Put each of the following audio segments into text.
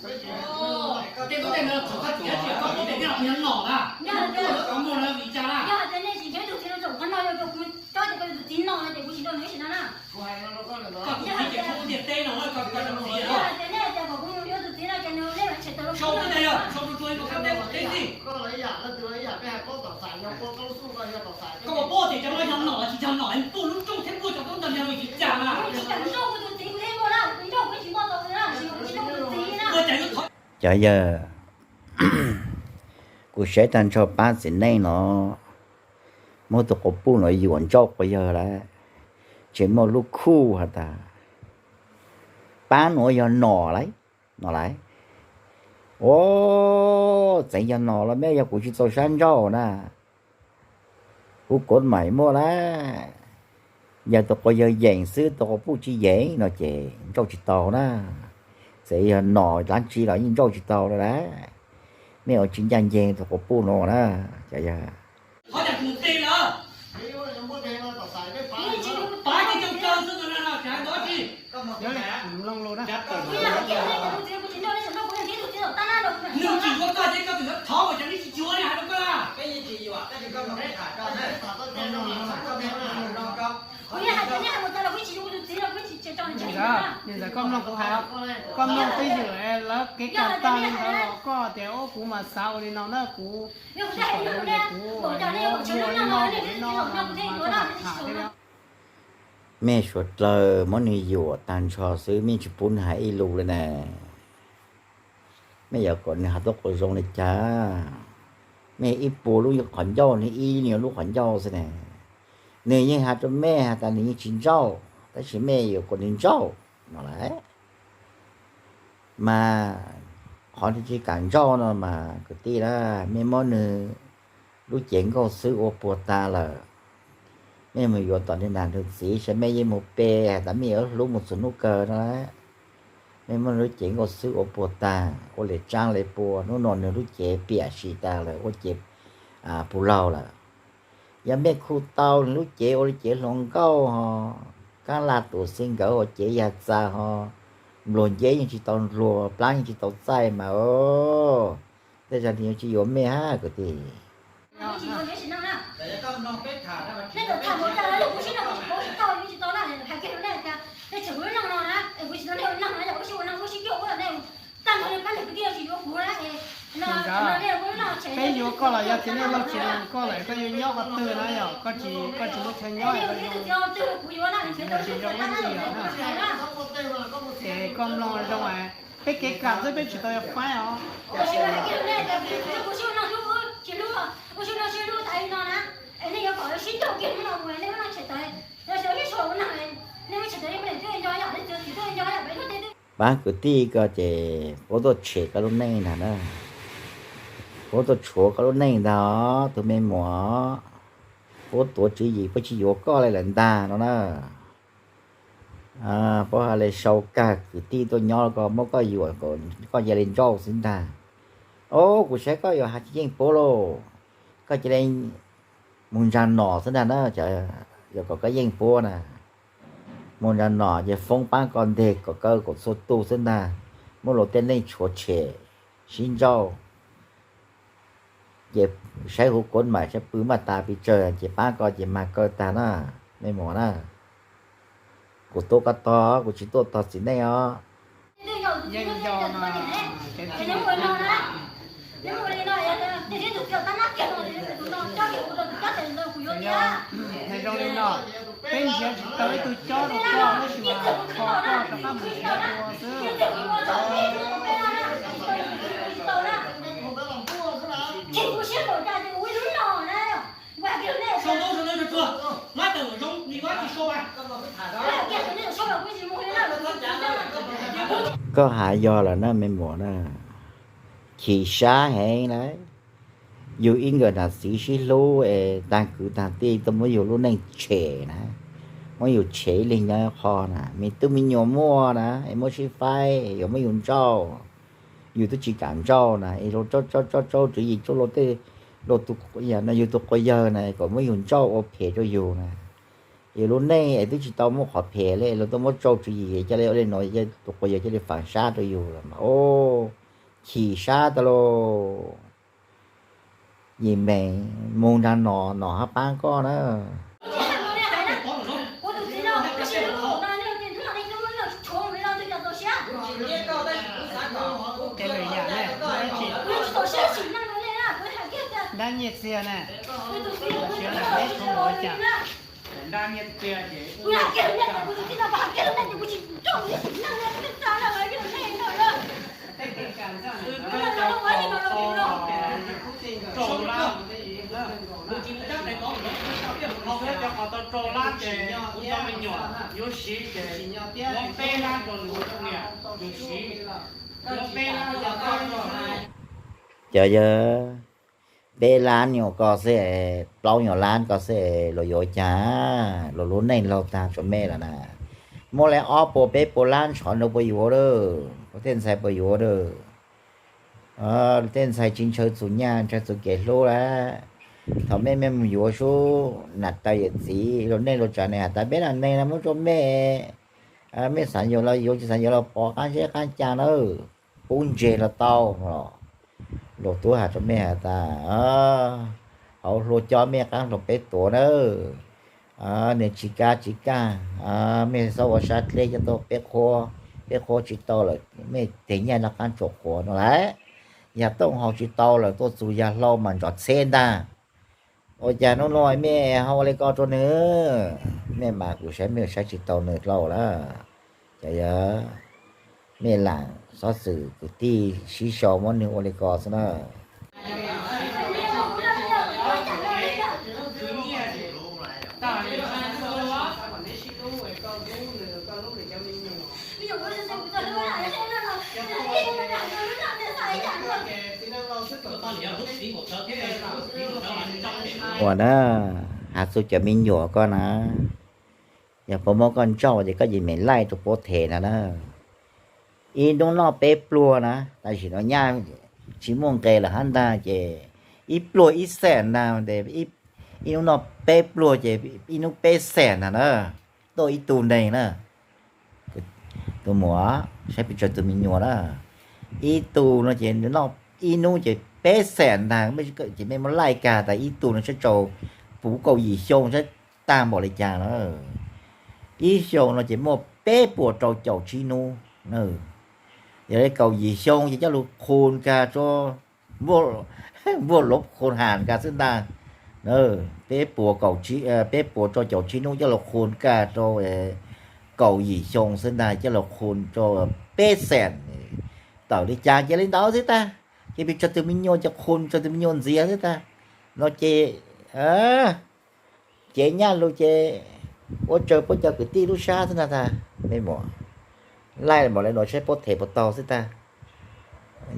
Tej koj tej no txog koj tiav tsis koj pub tias nej los yog nom na. Yog hais tias nej tsis ntshaw tus txiv no, txog qhov no yog kuv tsob tias koj yog tus txiv no no ces kuv tsis nrog nws ib sim no na. Koj tus txiv ces koj tiag teb no koj txiv. Yog hais tias nej hais tias kom kuv mus yuav tus txiv no ces nws, nej mam tshem tawm los. Sau teb yog sau tus txiv no, koj teb teb xij. Koj puas paub tias cov no yog nom los tsis yog nom, puaj lub rooj thiab puaj cov koob ntawd yog tsis cas na. Kuv tsis kam nrauj kuv tus txiv, kuv thiaj muaj na, kuv nrauj kuv tsis muaj tau na, kuv tsis nrauj kuv tus txiv na. Ua cas yuav thov. Cov yawg, kuv saib tag nrho pab txiv neej no muab tus quas puj no yuam nrauj quas yawg lawm, tseem muaj lub khuj has tas pab nuav yog nom lawm, nom lawm. Ua, txeev yog nom los mej yog kuv tsis txaus sab nrauj na. Kuv kuv mam muaj na, yog tus quas yawg yeem xwb, tus quas puj tsis yeem no ces nrauj tsis tau na. Txawm yog nom dlaab tsi los yeej nrauj tsis tau lawm. Mej ua tsis ncaj ncees tus quas puj no na. Cov yawg, Niam ntxawm, koj mloog kuv hais, koj mloog twj ywm lawv kev kam tag li ntawd los koj tias ub kuv mas xav ua li no na, kuv tsis pom zoo ces kuv muaj li no kuv li no mas koj tham tham thiab. Mej suav dlawg muab nwg yuam tag nrho xwb, mej tsis pub nwg hais ib lus li na. Mej yuav kom nwg hais tuaj quas zoo li cas? Mej ib puas lub qhov ncauj, nwg ib nyuag lub qhov ncauj xwb na. Nwg yeej has rua mej has tas nwg yeej tsis ntsauj, tab sis mej yuav kom nwg ntsauj no lawm. Mas qhov nwg tsis kam ntsauj no mas kwv tij na, mej muab nwg lub cev nkauj xwb ua puag tag lawm. Mej mus yuav tom nwg nam nwg txiv saib mej yeej mus pe has tas mej yuav hlub mus txug hnub kawg no lawm. Mej muab nwg lub cev nkauj xwb ua puag tag, ua li tsaab li pua, hnub no nwg lub cev piam sim tag lawm, ua cev puj laug lawm. Yog mej khu tau nwg lub cev ua li cev hluas nkauj ho, kaab laj tus xib nkawd ua cev yag txag ho, npluag nceb yeej tsis tau npluag, plab yeej tsis tau txaij mas, tej zag nwg yuav tsis yuav mej hab kwv tij. Peb yuav koj los yog txiv neej laug tsis yuav kuv lawm, koj los yog txiv neej laug tsis yuav kuv lawm, koj yuav nyob qhov twg na yom, koj tsis, koj tsis muaj chaw nyob, koj yuav tsis zoo ib txhis na. Ces koj mloog zoo, peb kev kam xwb, peb tsis tau yuav faib os. Pab kwv tij ko ces puab tuaj tshem koj lub neej ntag na. Puab tuaj tshuav koj lub neej ntag, tus me muam. Puab tuav tswv yim puab tsis yuav koj li lawm ntag no na. Puab has le sau kag kwv tij tuaj nyob ko muab koj yuam, koj cia li ntsauj xwb ntag. Au, kuv saib koj yuav has tsis yeej puab lauj. Koj cia li mus ntsa nom xwb ntag na, yog kom koj yeej puab na. Mus ntsa nom ces foob paab koj nteg kom kaw kom txhua tug xwb ntag. Muab luag tej neej tshuav tshem sib ntsauj. Ces saib huv kuav mam saib pw maj tas pes tsawg ces paab koj ces mag kaw tag na, me muam na. Kuv tuaj koj tog, kuv tsis tuaj tog txiv neej os. Yeej yog mas, hais zoo li no, peb nrhiav tsis tau ib tug cob rau koj, tab sis mas kho koj rov qab mus nrhiav dua xwb. Koj has yog lawm na me muam na, chim sab heev lawm. Yug ib nkawm nam txiv sib hlub es tag kwv tag tij tuaj muab yug lub neej tshem na, muab yug tshem ib leeg nyob qho na, me tub me nyuam muaj na es muab sib faib yuav muab yug ntsauj, yug twb tsis kam ntsauj na es luag tsaub tsaub tswv yim tsaub luag tej, yug tus quas yawg na kom muab yug ntsauj ua phem rau yug na. Yus lub neej es twb tsis tau muaj qhov phem li, luag tuaj muab tsau tswv yim coj li ua li no, tus quas yawg coj li faam sab rau yus lawm mas, o, chim sab tas lauj. Yim meem mus nrag no, no hab paab koj na. Dab nyiaj txiag na, siav na, peb tshooj ua cas? Cov qhov tau rau lab ces kuv cov me nyuam yuav siv ces muab peb lab rau nws ua niam, nws siv, muab peb lab rau. Cov yawg, peb lab nyuam ko xwb, plaub nyuam lab ko xwb, luag yuav ua cas? Luag lub neej laug tag rua mej lawm na. Muaj li ob puas peb puas lab ntshov no puas yuav lawm? Tej ntxhais puas yuav lawm? Tej ntxhais tsis ntshaw txug nyaj, ntshaw txug kev hlub lawm. Thaum mej, mej mus yuav sub nam taw yawm txiv, luag neej luag tsav neeg has tas peb nam neeg no muab rua mej, mej xav yuav los yuav, tsis xav yuav los pov qaab teb qaab cag nawb, pub ntseg los tau. Luag tub has rua mej has tas, hauv hlua cob mej qaab hluas peb tuav nawb, nws tsis kab tsis kaj, mej txhob ua sab dleb coj tuaj, peb qhuab tsis tau lawm, mej teg nyaj noj qaab tsuam qhuav no lawm. Yog tooj haus tsis tau lawm tuaj txug yag hlau mas ntsoov txheb ntag. Ua cas nub nua mej ho ua li ko rua nws? Mej mas kuv saib mej saib tsis tau nws dlua lawm. Ces yog mej lam xob xwm kwv tij sib sau muab nws ua li ko xwb na. Ua na, has txug cov me nyuam ko na, yog puab muab koj ntsauj ces koj yeej meem laij rua puab them no na. Ib hnub noj peb pluag na, tam sim no nyaj tsis muaj nqe lawm hab ntag ces ib pluag ib xees ntag, ib hnub noj peb pluag ces ib hnub peb xees ntag na, tuaj ib tug neeg na. Tus muam, saib pes tsawg tus me nyuam na, ib tug no ces noj ib hnub ces peb xees ntag, ces mej muab laij kag tas ib tug no saib tau puv kaum yim xyoo saib tag npaum li cas na. Ib xyoo no ces muaj peb puas rau caum tsib hnub. Yog li kaum yim xyoo ces coj lug qhus kag rua, npuaj lov qhus has kag xwb ntag. Peb puas kaum tsib, peb puas rau caum tsib hnub coj lug qhus kag rau kaum yim xyoo xwb ntag, coj lug qhus rau peb xees. Tawm li cas ces li ntawd xwb tag, ces pes tsawg tus me nyuam ces qhus tsawg tus me nyuam ntxiv xwb tag. No ces cev nyaj lug ces ua raws puab cov kwv tij lub sab xwb ntag tag. Mej muam, laij npaum li no saib puab them puas tau xwb tag.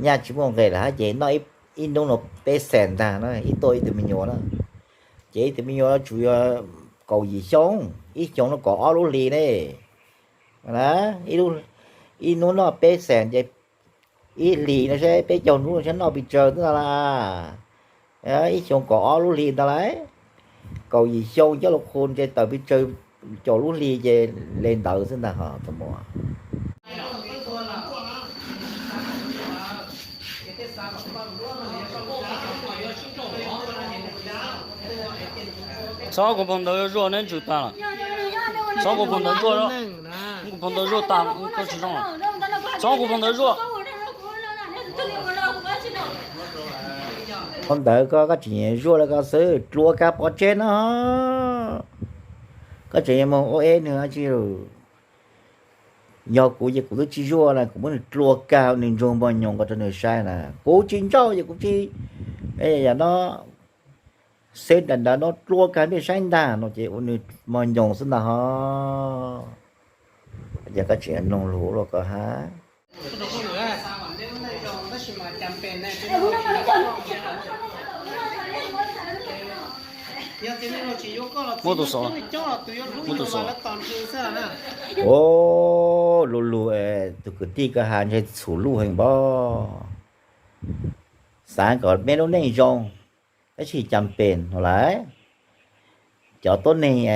Nyaj tsis muaj nqe lawm hab ces noj ib hnub no peb xees ntag na, ib tuaj ib tug me nyuam na. Ces ib tug me nyuam tsum yog kaum yim xyoo, ib xyoo no kaum ob lub hlis ne. Ib hnub noj peb xees ces ib hlis no saib peb caug hnub no saib noj pes tsawg xwb ntag las. Ib xyoo kaum ob lub hlis ntag lauj. Kaum yim xyoo coj lug qhus ces tawm pes tsawg caum lub hlis ces li ntawd xwb ntag ho tus muam. Txhob kuv phau ntawv zuaj, neb ntsws tag lawm. Txhob kuv phau ntawv zuaj, kuv phau ntawv zuaj tag, koj tsis zoo. Txhob kuv phau ntawv zuaj. Phau ntawv ko koj tseem zuaj li ko xwb, dlua kag pov tseg no. Koj tseem yuav moog ua ib nws dab tsi lawm? Yog kuv ces kuv twb tsis zuaj na, kuv muab nws dlua kag ua nws ntsoog mos nyoos ko rau nws saib na. Kuv tsis ntsauj ces kuv tsis, yam no, xeb nram ntawd no dlua kag npej saib ntag no ces ua nws mos nyoos xwb ntag ho. Ces koj tseem noog lus luaj ko hab. Muab tus xov, muab tus xov. Ua, lug lug, tus kwv tij ko has ntshe txhum luj heev npaum. Xav kom mej lub neej zoo, tab sis cas pem no lawm. Cov tuab neeg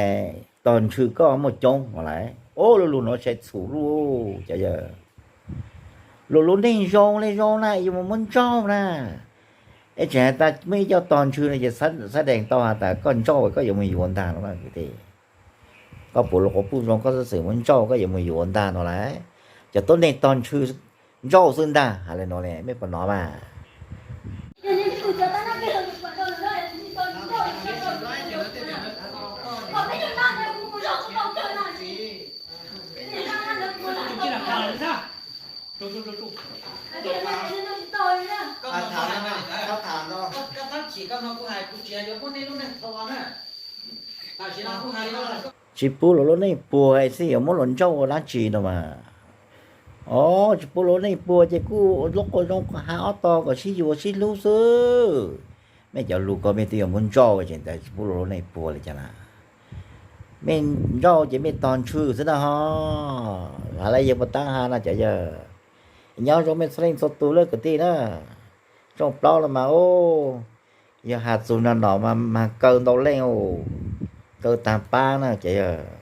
tog ntshw koj muaj coob no lawm. Ub, lug lug no sai txhum lug, cov yawg. Lug lub neej zoo le zoo na yuav mus muab ntsauj na. Es tseem has tas muaj ib co tog ntshw no ces xab dees tau has tas koj ntsauj koj yuav mus yuav ntag no kwv tij. Koj puav lug quas puj zoo koj xwb xwm muab ntsauj koj yuav mus yuav ntag no lawm. Cov tuab neeg tog ntshw ntsauj xwb ntag, has le no ne, mej puas nov mas? Tsis pub luag lub neej puag xwb yuav muab luag ntsauj ua dab tsi no mas. Os, tsis pub luag lub neej puag ces kuj lub quas zoo has ob tog kom sib yuav sib hlub xwb. Mej cov lug ko mej twb yuav muab ntsauj ces ntawd tsis pub luag lub neej puag li cas na. Mej ntsauj ces mej tog ntshw xwb na ho. Has le yawg puas tab has no cov yawg. Nyob zoo mej txhua leej txhua tug lawm kwv tij na. Rooj plaub los mas ub, yog has txug no no mas mag kaw ntau leej, kaw tag pab na cov yawg.